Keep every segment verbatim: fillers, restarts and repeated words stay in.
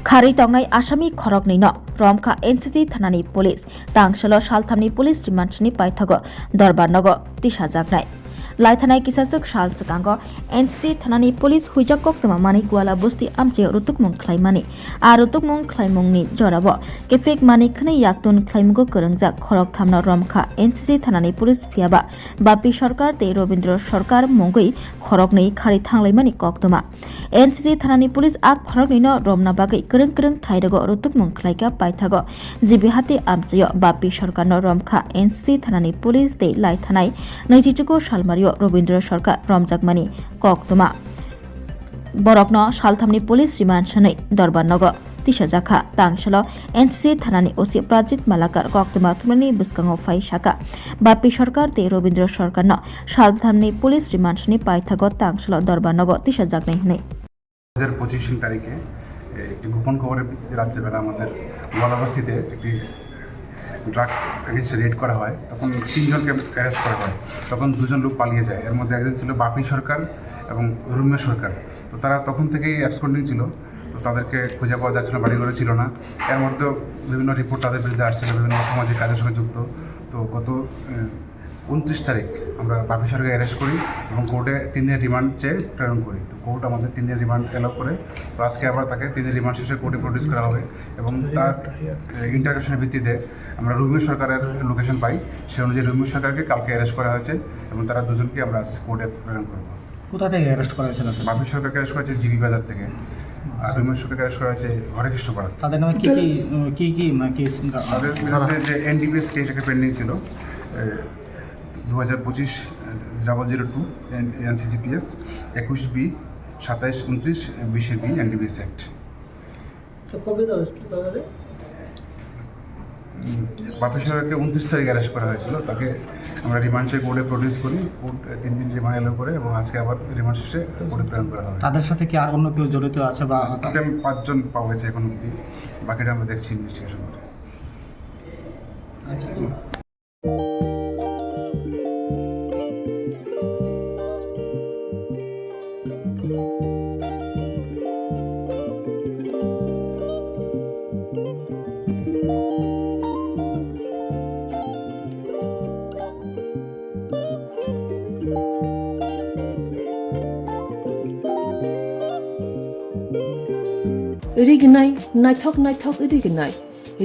Kharwi tongnai asami khoroknwino romkha N C C thanani police. Tangsalo salthamni police remand sini paithago dorbar nogo tisajaknai. Laithanai kisaswk sal swkango N C C thanani police huijak koktwma manwi Kuala Bosti amchaio rutukmung khlaimani. A rutukmung khlaimungni jorao kephek manwi khwnwi yaktun khlaimungo kwrwngjak khorokthamno romkha N C C thanani police, phiyaba Bapi Sarkar tei Robindra Sarkar mungwi khoroknwi kharwi thanglaimani koktwma. N C C thanani police a khoroknwino romna bagwi kwrwng kwrwng thairogo rutukmung khlaikha paithago G B Hati amchaio Bapi Sarkarno romkha N C C thanani police tei laithanai naichichugo salmario Robindra Sarkar romjakmani koktwma. Borokno salthamni police remand swnwi dorbar nogo tisajakha. Tangsalo N C C thanani O C Prajit Malakar koktwma thumnani bwskango phai saka, Bapi Sarkar tei Robindra Sarkarno salthamni police remand sini paithago tangsalo dorbar nogo tisajaknai hwnwi. দু হাজার পঁচিশ তারিখে একটি গোপন খবরের ভিত্তিতে রাত্রিবেলা আমাদের গোয়ালাবস্তিতে একটি ড্রাগস এগেনস্টে রেড করা হয়। তখন তিনজনকে অ্যারেস্ট করা হয়। তখন দুজন লোক পালিয়ে যায়। এর মধ্যে একজন ছিল বাপি সরকার এবং রুম্য সরকার। তো তারা তখন থেকেই অ্যাবসকন্ডিং ছিল। তো তাদেরকে খুঁজে পাওয়া যাচ্ছিল না, বাড়িঘরে ছিল না। এর মধ্যেও বিভিন্ন রিপোর্ট তাদের বিরুদ্ধে আসছিল, বিভিন্ন অসামাজিক কাজের সঙ্গে যুক্ত। তো গত, আহ, ঊনত্রিশ তারিখ আমরা বাপি সরকারকে অ্যারেস্ট করি এবং কোর্টে তিন দিনের রিমান্ড চেয়ে প্রেরণ করি। তো কোর্ট আমাদের তিন দিনের রিমান্ড অ্যালাউ করে। তো আজকে আবার তাকে তিন দিন রিমান্ড শেষে কোর্টে প্রডিউস করা হবে এবং তার, আহ, ইন্টারোগেশনের ভিত্তিতে আমরা রুমিও সরকারের লোকেশন পাই। সে অনুযায়ী রুমিও সরকারকে কালকে অ্যারেস্ট করা হয়েছে এবং তারা দুজনকে আমরা আজ কোর্টে প্রেরণ করব। কোথা থেকে অ্যারেস্ট করা হয়েছিল তাদের? বাপি সরকারকে অ্যারেস্ট করা হয়েছে জিবি বাজার থেকে, আর রুমিও সরকারকে অ্যারেস্ট করা হয়েছে হরেকৃষ্ণপাড়া। তাদের নামে কি কি, উম, কি কি, মানে, কেস? তাদের বিরুদ্ধে যে এনডিপিএস কেস একটা পেন্ডিং ছিল, এ, দু হাজার পঁচিশ ডাবল জিরো টু এনসিসিপিএস, একুশ বি, সাতাইশ ঊনত্রিশ বিশের বি এনডিপিএস অ্যাক্ট। তো কবে দেওয়া হয়েছিল তাদের? উম, বাপি সরকারকে ঊনত্রিশ তারিখ অ্যারেস্ট করা হয়েছিল। তাকে আমরা রিমান্ড চেয়ে কোর্টে প্রডিউস করি। কোর্ট, এ, তিন দিন রিমান্ড অ্যালাউ করে এবং আজকে আবার রিমান্ড শেষে কোর্টে প্রেরণ করা হবে। তাদের সাথে কি আর অন্য কেউ জড়িত আছে বা টোটাল পাঁচজন পাওয়া গেছে এখন অবধি। বাকিটা আমরা দেখছি ইনভেস্টিগেশন করে। আচ্ছা। Rignai, naithok naithok rignai.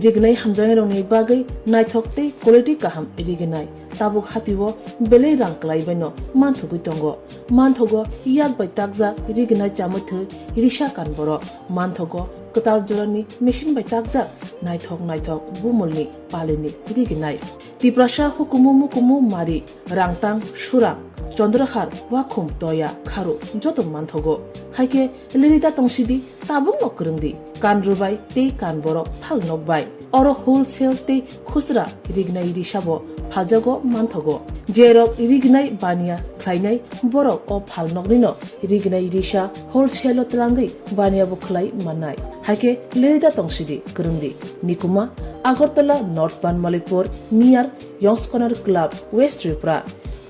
Rignai hamjaknairokni bagwi naithok tei quality kaham rignai. Tabuk hatio belai rang kwlai baino manthogwi tongo. Manthogo yak bai takjak rignai chamwi thwi risa kan borok. Manthogo kwtal jorani machine bai takjak naithok naithok bumulni palini rignai. Tiprasa hukumu mukumu mari, Rangtang, Surang, Chondrahar, Wakhum, Toya, Kharu joto manthogo. Haikhe lirida tongsidi, tabukno kwrwngdi. Kan rwbai tei kan borok phal nokbai. Oro wholesale tei khusra rignai risabo phaljago manthogo. Jerok rignai baniya khlainai borok o phal noknino rignai risa wholesale o twlangwi baniya bo khlai mannai. Haikhe lirida tongsidi kwrwngdi. Nikuma, Agartala North Banmalipur near Yongskonar Club, West Tripura.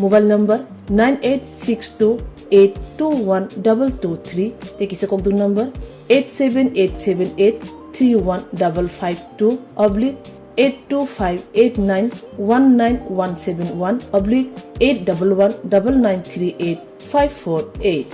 Mobile number nine eight six two eight two one double two three tei kisa kokdung number eight seven eight seven eight three one double five two oblique eight two five eight nine one nine one seven one oblique eight double one double nine three eight five four eight.